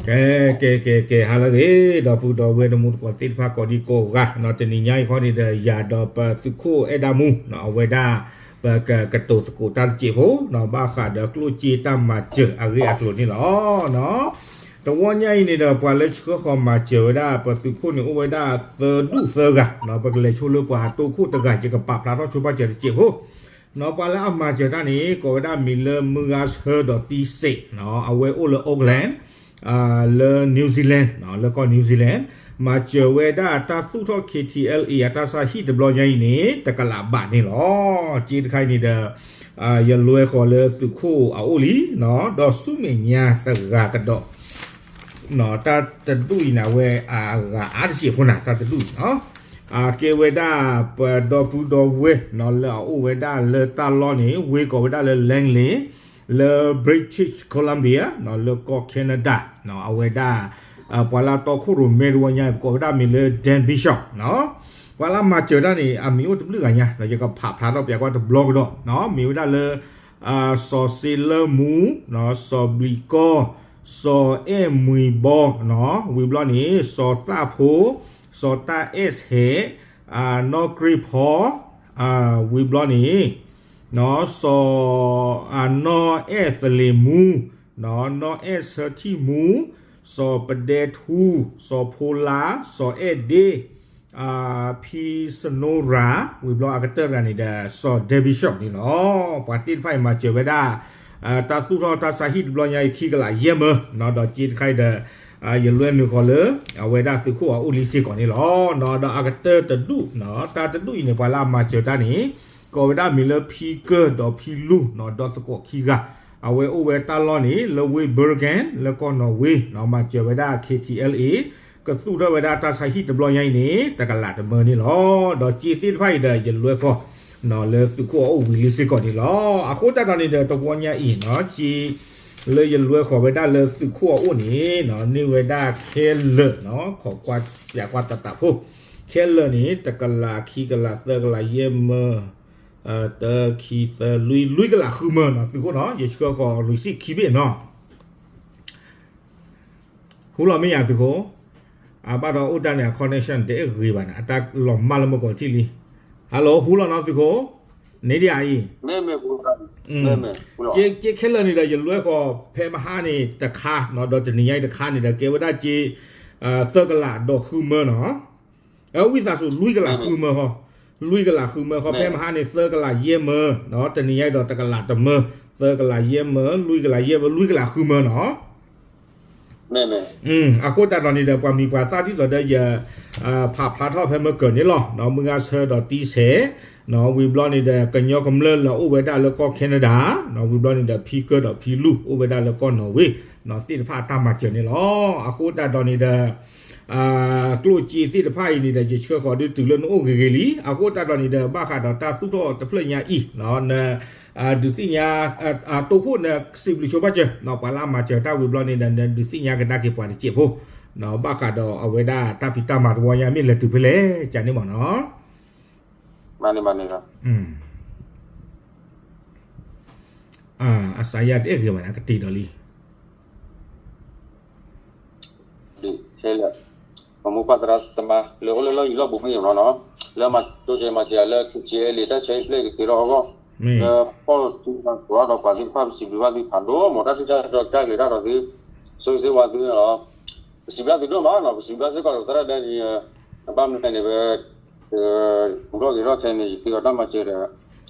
ကဲ ကဲ ကဲ ကဲ ဟါလၢအဂ့ၤ ဒီပုၢ်ဒီဝဲၢ်တံၤသကိးသ့ၣ်တဖၣ်ကိးဒံကိးဂၤနီၤ, တနံၤညါအံၤခီန့ၣ်ဒီး ယၤဒီးပသုးခိၣ်အဲၣ်ဒၣ်မူနီၤ, အဝဲဒၣ် ပကကတိၤသကိးတၢ်တစဲးဖိနီၤ, ဘၣ်ဃးဒီးကျိၣ်စ့တၢ်မၤစၢၤအဂ့ၢ်အကျိၤန့ၣ်လီၤ. တဝီညါအံၤန့ၣ်ဒီး ပှၤလၢဆှၢဃီၤမၤစၢၤဝဲဒၣ်ပသုးခိၣ်န့ၣ် အိၣ်ဝဲဒၣ်သၢဒူၣ်သၢဂၤနီၤ, ပကလဲၤဆိလၢပှၤဟးတိခိၣ်တဂၤ ယကပာ်ဖျါထီၣ်ဆိပာ်စၢၤတစဲးဖိ နီၤ, ပှၤလၢအမၤစၢၤတၢ်န့ၣ် ကိးဝဲဒၣ်မံၤလၢမုၢ်ဂၤဆၢဒီးတံစဲးနီၤ, အဝဲအိၣ်လၢ Auckland လၢ New Zealand နီၤ, လၢကီၢ် New Zealand မၤစၢၤဝဲဒၣ်တၢ်သူၣ်ထီၣ် K T L A အတၢ်ဆါဟံၣ်တဘျီညါအံၤန့ၣ် တကလးဘးန့ၣ်လီၤ. စ့တခါအံၤန့ၣ်ဒီး ယလွဲဃီၤလၢသုးခိၣ်အအိၣ်လံနီၤ, ဒီးဆူမဲာ်ညါတဂၤကဒီး တၢ်တဒူၣ်အံၤန့ၣ် အဝဲအဂၤအါတစဲးဖိနၤ တၢ်တဒူၣ်အံၤနီၤ, အကဲဝဲဒၣ်ပဒီပုၢ်ဒီဝဲၢ်နီၤ, လၢအအိၣ်ဝဲဒၣ်လၢတၢ်လီၢ်န့ၣ် ဝ့ကိးဝဲဒၣ်လၢ Langley လၢ British Columbia နီၤ, လၢကီၢ် Canada နီၤ, အဝဲဒၣ် ပှၤလၢအတီခိၣ်ရိၣ်မဲတဝီညါ ပကိးဝဲဒၣ်မံၤလၢ Dan Bishop နီၤ, ပှၤလၢအမၤစၢၤတၢ်န့ၣ် အမံၤအိၣ်တဘျုးဂၤညါနီၤ, ယကဖးဖျါထီၣ်ပျးကွၢ်တဘျီကဒီးနီၤ, မ့ၢ်ဝဲဒၣ်လၢ စီၤစ့လၢမူ, စီၤဘျံးကီၢ်, စီၤအဲၣ်မှံၤဘီနီၤ, ဝံၤဘျီန့ၣ် စီၤသၣ်ဖိ, စီၤတၢ်အဲၣ်ဆဲး, နီၢ်ကြ့ၢ်ဖီ, ဝံၤဘျီန့ၣ် စီၤ နီၢ်အဲၣ်သလ့ၤမူ, နီၢ်အဲၣ်ဆၢထံၣ်မူ, စီၤပဒဲထူ, စီၤဖိလါ, စီၤအဲၣ်ဒ့, ဖံစနိရၤ, ဝံၤဘျီအကတၢၢ်တဂၤန့ၣ်ဒီး စီၤ Dan Bishop န့ၣ်လီၤ. ပှၤသ့ၣ်တဖၣ်အံၤမၤစၢၤဝဲဒၣ် တၢ်သူၣ်ထီၣ်တၢ်ဆါဟံၣ်တဘျီညါအံၤ ခံကလးယဲၢ်မၢနီၤ, ဒီးစ့တခါအံၤဒီး ယလွဲနုာ်ဃီၤလၢ အဝဲဒၣ်သုးခိၣ်အအိၣ်လံစ့ၢ်ကီးန့ၣ်လီၤ. ဒီးအကတၢၢ်တဒူၣ်နီၤ, တၢ်တဒူၣ်အံၤန့ၣ် ပှၤလၢအမၤစၢၤတၢ်န့ၣ် ကိးဝဲဒၣ်မံၤလၢဖံကၢၢ်ဒီးဖံလူၢ်နီၤ, ဒီးသကိးခံဂၤ, အဝဲအိၣ်ဝဲတၢ်လီၢ်န့ၣ် လၢဝ့ၢ် Bergen လၢကီၢ်နီၣ်ဝ့နီၤ, မၤစၢၤဝဲဒၣ် K T L A ကသူၣ်ထီၣ်ဝဲဒၣ်တၢ်ဆါဟံၣ်တဘျီညါအံၤန့ၣ် တကလးတမၢန့ၣ်လီၤ. ဒီးစ့သ့ၣ်တဖၣ်အံၤဒီး ယလွဲဃီၤနီၤ လၢသုးခိၣ်အအိၣ်ဝံၤလံစ့ၢ်ကီးန့ၣ်လီၤ. အဃိသတးဒီးန့ၣ်ဒီး တဝီညါအံၤနီၤ, စ့လၢယလွဲဃီၤဝဲဒၣ်လၢသုးခိၣ်အအိၣ်န့ၣ်နီၤ, န့ၢ်ဝဲဒၣ်ခဲလၢာ်နီၤ, ခိးကွၢ်ပျးကွၢ်တးတးဖိ, ခဲလၢာ်န့ၣ် တကလး ခံကလး သၢကလး ယဲၢ်မၢ, တၢ ခံ သၢ လွံၢ်, လွံၢ်ကလးဃုမၢနီၤ, သုးခိၣ်နီၤ, ယဆှၢဃီၤ receipt ခံဘ့ၣ်နီၤ. ဟူလီၤမ့ၢ်ယၤသုးခိၣ်, အဘၣ်ဒီးအိၣ်တၢ်န့ၣ် အ connection တအဲၣ်ဂ့ၤဘၣ်န့ၣ်, အတၢ်လီၤမၢ်လၢမုၢ်ကီၤထံၣ်လံ. Hello ဟူလီၤနီၤသုးခိၣ်, န့ၣ်ဒ်အံၤ, စ့ခဲလၢာ်န့ၣ်ဒီး ယလွဲဃီၤဖဲမဟါန့ၣ်တခါနီၤ, ဒီးတနံၤညါအံၤတခါန့ၣ်ဒီး ကဲဝဲဒၣ်စ့ သၢကလးဒီးဃုမၢနီၤ. ဝံသးစူၤ လွံၢ်ကလးဃုမၢဃီ, လွံၢ်ကလးဃုမၢဃီ, ဖဲမဟါန့ၣ် သၢကလးယဲၢ်မၢ, တနံၤညါအံၤဒီးတကလးတမၢ, သၢကလးယဲၢ်မၢ, လွံၢ်ကလးယဲၢ်မၢ, လွံၢ်ကလးဃုမၢနီၤ. အဃိသတးဒီးန့ၣ်ဒီး ပှၤမံၤပှၤသၣ်ဒ်သိးဒီးယ ဖးဖျါထီၣ်ဖဲမုၢ်ကၢၤန့ၣ်လီၤ. မုၢ်ဂၤဆၢဒီးတံဆဲး, ဝံၤဘျီန့ၣ်ဒီး ကညီကမျၢၢ်လၢအအိၣ်ဝဲဒၣ်လၢကီၢ် Canada, ဝံၤဘျီန့ၣ်ဒီး ဖံကၢၢ်ဒီးဖံလူၢ် အိၣ်ဝဲဒၣ်လၢကီၢ်နီၣ်ဝ့, သ့ၣ်တဖၣ်အတၢ်မၤစၢၤန့ၣ်လီၤ. အဃိသတးဒီးန့ၣ်ဒီး ကျိၣ်စ့သ့ၣ်တဖၣ်အံၤန့ၣ်ဒီး ယဆှၢဃီၤဒုးတုၤလၢနအိၣ်ဂ့ၤဂ့ၤလံ. အဃိသတးဒီးန့ၣ်ဒီး ဘၣ်ဃးဒီးတၢ်သူၣ်ထီၣ်တဖျၢၣ်ညါအံၤ, န ဒုးသ့ၣ်ညါ တိခိၣ်နစံးဘျုးဆိပာ်စၢၤ ပှၤလၢအမၤစၢၤတၢ်ဝံၤဘျီန့ၣ်ဒီး နဒုးသ့ၣ်ညါကဒါက့ၤပှၤတစဲးဖိ, ဘၣ်ဃးဒီးအဝဲဒၣ်တၢ်ဖံးတၢ်မၤတဝီညါမ့ၢ်လဲၤတုၤဖဲလဲၣ် ကန့ၣ်မ့ၢ်နီၤ. အစါယၤတအဲၣ်ဂ့ၤဘၣ်န့ၣ် ကတ့ၤဒီးလံ. ခဲလၢာ်, ပမိၢ်ပၢ်သရၣ်သမါ လၢအိၣ်လၢလီၢ်ယံၤလီၢ်ဘူးမ့ၢ်ယိၤနီၤနီၤ, လၢမၤတိစၢၤမၤစၢၤလၢ ခရံာ်ကၠ့လံာ် တၢ်ဆၢဟံၣ်ဖျၢၣ်ကသ့ထီၣ်အဂီၢ်, လၢဖီၣ်သုးမၤကိးထီၣ်ဒီးပှၤသ့ၣ်တဖၣ် ပစံးဘျုးဘၣ်သုဖးဒိၣ်မး တၢ်ထံၣ်တၢ်ဒီတၢ်ဂ့ၤတၢ်ဒီးသု ဆိၣ်ဂ့ၤဆိၣ်ဝါသုလီၤ. ပစံးဘျုးသုဒိၣ်မးနီၤ, ပစံးဘျုးစ့ၢ်ကီးဒီးသရၣ်ဒဲန့ၣ်, ဘၣ်မနုၤလဲၣ်န့ၣ် ပ ပူၤထီၣ်ဂ့ၤထီၣ်ခဲန့ၣ် ယဃ့အီၤတၢ်မၤစၢၤဒီး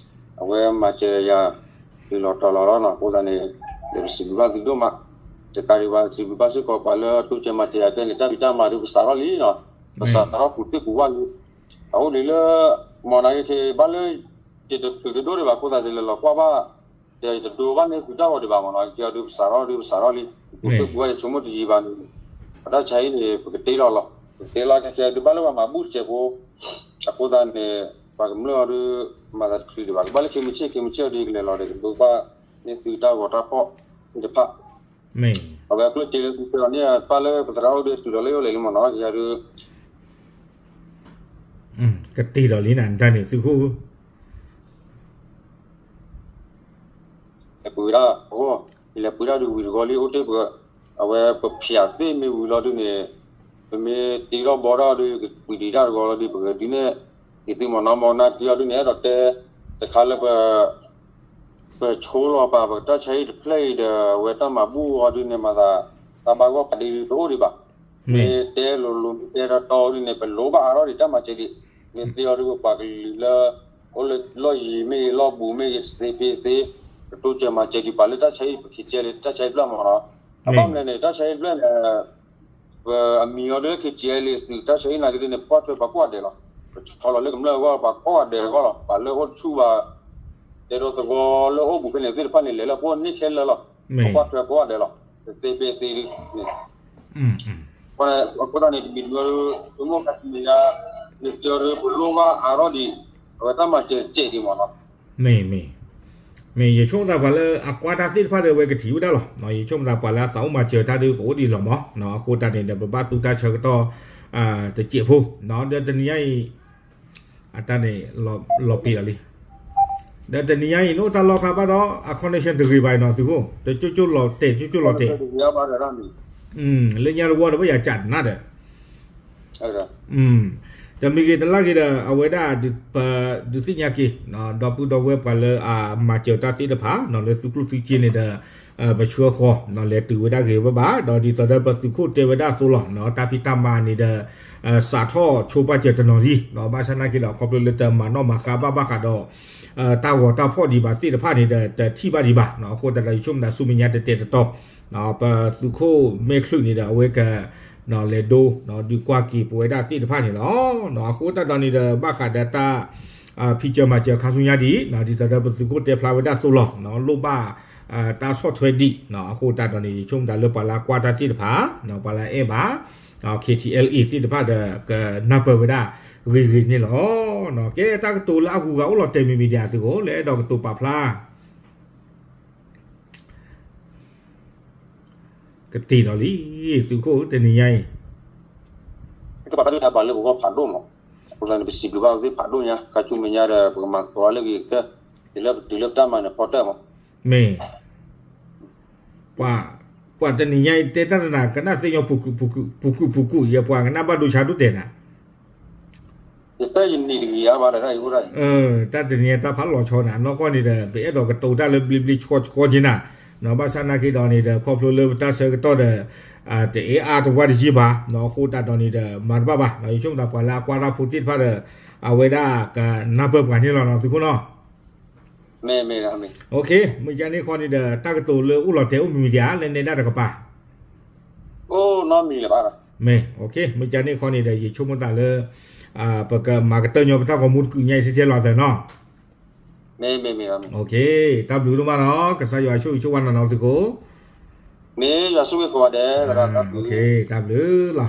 အဝဲမၤစၢၤယၤ တုၤလီၤတီၤလီၤလီၤနီၤ. အဃိသတးန့ၣ် ယပစံးဘျုးဘၣ်သုဒိၣ်မး, တကးဒံးဘၣ် စံးဘျုးဘၣ်စ့ၢ်ကီးပှၤလၢအတိစၢၤမၤစၢၤယၤကဲန့ၣ် တၢ်ဖံးတၢ်မၤဒုးပစးထီၣ်လံနီၤ, ပစးထီၣ်ပူၤသ့ၣ်ပူၤဝၣ်လံ. အဃိန့ၣ်လၢ မ့ၢ်နၤဂ့ၤခဲဘၣ်လၢ ယတချုးတဒိၣ်ဒံးဘၣ် အဃိသတးန့ၣ် လဲၤလီၤကွၢ်ဘၣ် ဒီးယတဒိဘၣ်န့ၢ်သုတၢ်ဂီၤဒံးဘၣ်မ့ၢ်နီၤ, ယကဲအီၤဒုးပစးထီၣ်ဒုးပစးထီၣ်လံ, ပူၤသ့ၣ်ပူၤဝၣ် ယဆိကမိၣ်တယံာ်ဘၣ်န့ၣ် ပတၢ်ဆါဟံၣ်န့ၣ် ပကတ့လီၤလီၤ, ပကတ့လီၤခဲခဲဒုးဘၣ်လၢပှၤမၤဘူၣ်တစဲးဖိ, အဃိသတးန့ၣ် ပှၤကမျၢၢ်အီၤဒုး မၤသးတချုးဒံးဘၣ်, ကဘၣ်လၢခံမုၢ်ဆ့ၣ် ခံမုၢ်ဆ့ၣ်အီၤဒုးကလဲၤလီၤဒီး ကဒိးဘၣ်န့ၢ်သုတၢ်ဂီၤတၢ်ဖီၣ်သ့ၣ်တဖၣ်, အဝဲကျိၣ်စ့လၢသုဆှၢအီၤန့ၣ် ပၢ်လၢပသရၣ်အိၣ်ဒုးတုၤလီၤလၢယအိၣ်လဲၣ်လံမ့ၢ်နီၤ, ယၤဒုး ကတ့ဒီးလံနၤ တၢ်န့ၣ်သုးခိၣ် လဲၤပှ့ၤဒၣ်အဂီၢ်, ယလဲၤပှ့ၤဒၣ်ဒုးဝံၤတဂီၤလံ အိၣ်တ့ၢ်ပှၤ, အဝဲပဖၠးသ့ၣ်မ့ၢ်ဝံၤလီၤဒုန့ၣ်, ပမ့ၢ်တ့ထီၣ်ဘီထီၣ်ဒု ကပှံာ်ဒံးတၢ်တဂီၤလီၤဒု ပကဒုးနဲၣ်က့ၤသုမနီၤမနီၤ တ့ထီၣ်ဒုန့ၣ် အဲၣ်ဒိးတဲတခါလၢ ပဆိလီၤပာ်ပတၢ်ဆါဟံၣ်တဖျၢၣ်အံၤဒီး အဝဲတၢ်မၤဘူၣ်အီၤဒုန့ၣ် မၤသး တၢ်ဘၣ်ဂီၢ်ပာ်ဒုတအိၣ်ဒံးဘၣ်. မ့ၢ်တဲလိၤလိၤ မ့ၢ်တဲတီတီဒုန့ၣ် ပလိၣ်ဘၣ်အါထီၣ်ဒံးတၢ်မၤစၢၤဒံး. မ့ၢ်သ့အီၤဒု ပပှၤကလုာ်လၢ အိၣ်လၢလီၢ်ယံၤမ့ၢ်ဂ့ၤ လီၢ်ဘူးမ့ၢ်ဂ့ၤ တသ့ဖဲသ့ ကတိစၢၤမၤစၢၤဒံးပှၤလၢတၢ်ဆါဟံၣ် ပခံကဲလၢတၢ်ဆါဟံၣ်တဖျၢၣ်မနီၤ. အဘၣ်မနုၤန့ၣ် တၢ်ဆါဟံၣ်တဖျၢၣ်န့ၣ် ပအမံၤအီၤဒုလၢ ခ့ကဲလ့ သုးတၢ်ဆါဟံၣ်နာ်က့သ့ၣ်န့ၣ် ပကွၢ်ထွဲပှၤကိးဂၤဒဲးလီၤ. ပဆီလီၤလၢကမျၢၢ်အဂီၢ် ပှၤကိးဂၤဒဲးအဂီၢ်လီၤ. ပှၤလၢအိၣ်တဆူၣ်ဘၣ် တဲဒိသဝီလၢအိၣ်ဘူးဖဲန့ၣ်သ့ၣ်တဖၣ်န့ၣ် လဲၤလၢပအိၣ်န့ၢ်ခဲလၢာ်လီၤ. ပကွၢ်ထွဲကိးဂၤဒဲးလီၤ. တသ့ဖဲသ့ဒုန့ၣ် အဃိသတးန့ၣ် တမံၤတမံၤ ဆိကမိၣ်ခါဆူမဲာ်ညါ မ့ၢ်တဲအီၤဒု ပလိၣ်ဘၣ်အါထီၣ်ဒံး အဝဲတၢ်မၤစၢၤတစဲးဒံးမနီၤ. မ့ၢ် မ့ၢ် မ့ၢ်ယဆိကမိၣ်သးပှၤလၢအကွၢ်တၢ်သ့ၣ်တဖၣ်ဒီး အဝဲကထံၣ်ဝဲဒၣ်လီၤ. ယဆိကမိၣ်သးပှၤလၢအသးအိၣ်မၤစၢၤတၢ်ဒု ကအိၣ်ဒံးလီၤမး. အဃိသတးန့ၣ်ဒီး ပဘၣ်သူတၢ်ဆၢကတီၢ် တစဲးဖိ ဒီးတနံၤညါအံၤ အတၢ်န့ၣ် လီၤပ့ၤလီၤလံ. ဒီးတနံၤညါအံၤ နအိၣ်တၢ်လီၢ်ခါဘၣ်ဒီး အ connection တဂ့ၤဘၣ်အံၤနီၤ သုးခိၣ် တကၠိကၠိလီၤတဲာ် ကၠိကၠိလီၤတဲာ် လၢညါတဝီဒီး ဘၣ်ယၤကးနးဒီး တမံၤဂ့ၤတလၢ်ဂ့ၤဒီး အဝဲဒၣ် ပဒုးသ့ၣ်ညါက့ၤ ဒီပုၢ်ဒီဝဲၢ်ပှၤလၢအမၤစၢၤတၢ်သ့ၣ်တဖၣ် လၢသုကျိၣ်သုစ့န့ၣ်ဒီး ပဆှၢဃီၤ လဲၤတုၤဝဲဒၣ်ဂ့ၤဝဲဘၣ် ဒီးဒ်သိးဒီးပသုးခိၣ်တဲဝဲဒၣ်အသိးလီၤ တၢ်ဖံးတၢ်မၤန့ၣ်ဒီး စးထီၣ်ဆိပာ်စၢၤတနီၤလံ ဘၣ်ဆၣ်နာ်က့ဒီး ခီဖျိလၢတမၤနီၣ်မၤဃါဘၣ်ဘၣ်ဃးဒီး တၢ်ဂီၤတၢ်ဖီၣ်ဒံးဘၣ်သ့ၣ်တဖၣ်န့ၣ်ဒီး တထံၣ်ဘၣ်ဒံးဘၣ် အဃိသတးဒီး ယဆိကမိၣ်သးဆူမဲာ်ညါတတဲာ်တတီၤ ပသုးခိၣ်မဲာ်ချုးန့ၣ်ဒီး အဝဲက လဲၤဒိ ဒုးကွၢ်က့ၤပဝဲဒၣ်သ့ၣ်တဖၣ်န့ၣ်လီၤ. အဃိသတးဒီးန့ၣ်ဒီး ဘၣ်ဃးဒီးတၢ် ဖံးစၢၤမၤစၢၤခါဆူညါဒံး ဒ်သိးဒီးပသုးခိၣ်တဲဖျါဝဲဒၣ်အသိးလီၤ လိၣ်ဘၣ် တၢ်ဆီၣ်ထွဲဒံး အဃိသတးဒီးန့ၣ် ယဆိကမိၣ်သးလၢပှၤလၢအကွၢ်တၢ်သ့ၣ်တဖၣ် ပှၤလၢအအဲၣ်ဘၣ် KTLA သ့ၣ်တဖၣ်ဒီး ကနၢ်ပၢၢ်ဝဲဒၣ်ဂ့ၤဂ့ၤန့ၣ်လီၤ. ကဲတၢ်ကတိၤလၢအဂုၤအဂၤအိၣ်လီၤတဲာ်မံၤမံၤဒံး သုးခိၣ် လၢအဲၣ်ဒိးကတိၤပာ်ဖျါ ကတ့ၢ်ဒီးလံ သုးခိၣ်ဧၢ တနံၤညါအံၤ ကပာ်ဖျါဒုးတၢ်ပာ်လၢပဂီၢ်ဖးဒိၣ်မး, အဃိသတးန့ၣ် ပစံးဘျုးဘၣ်သ့ၣ်ဖးဒိၣ်ညါ ခါဆူမဲာ်ညါဒီး ပကမၤသကိးလၢဂ့ၤကတၢၢ် တုၤလၢပတုၤလၢပတၢ်မၤနၢၤဖီတၢၢ်မး. မ့ၢ် ပှၤတနံၤညါအံၤတဲတၢ်တနၤ ကနၣ်သ့ၣ်ညီ ပူၤကုာ်ပူၤကုာ် ယပှၤကနၣ်ဘၣ်ဒိဆါဒိၣ်တဲာ်နၤ ယတၢ်ယနံၤတဂ့ၤအါဘၣ်ဒီးတၢ်အံၤအိၣ်ဒၣ်အံၤ တၢ်တနံၤညါတၢ်ဖးလီၤဆီနၤ နီၢ်ကီၢ်န့ၣ်ဒီး ပအဲၣ်ဒိးကတိၤတၢ်လၢဘျ့ဘျ့ဆှီဆှီက့နၤ, ဘၣ်ဆၣ်နာ်က့ဒီးန့ၣ်ဒီး ခီဖျိလၢပတၢ်ဆၢကတီၢ်ဒီး တအဲၣ်အါတဝၢ်တယံာ်ဘၣ်, အဃိသတးဒီးန့ၣ်ဒီး မၤတဘၣ်ဘၣ်, ယဆိကမိၣ်သးပှၤလၢအကွၢ်တၢ်ဖိသ့ၣ်တဖၣ်ဒီး အဝဲဒၣ်ကနၢ်ပၢၢ်ပှၤန့ၣ်လီၤနီၤ သုးခိၣ်နီၤ. မ့ၢ်မ့ၢ်မ့ၢ် မ့ၢ်ကန့ၣ်ခီန့ၣ်ဒီး တၢ်ကတိၤလၢအိၣ်လီၤတဲာ်အိၣ်မံၤမံၤဒံးဧါ လၢနဲဒၣ်တကပၤ အိၣ်နီတမံၤလၢၤဘၣ်ဒီး မ့ၢ် မ့ၢ်ကန့ၣ်ခီန့ၣ်ဒီး ယဆိကမိၣ်သးလၢ ပကမၤကတၢၢ်ညီပတၢ်ဂီၤမူတကုာ်ညါအံၤထဲထဲလီၤသးနီၤ. မ့ၢ်မ့ၢ်မ့ၢ် တၢ်ဘျုးဒိၣ်မးနီၤ ကစၢ်ယွၤဆိၣ်ဂ့ၤဆိၣ်ဝါနၤနီၤသုးခိၣ်. မ့ၢ်ယွၤဆိၣ်ဂ့ၤကိးဂၤဒဲး တၢ်ဘျုးလီၤ.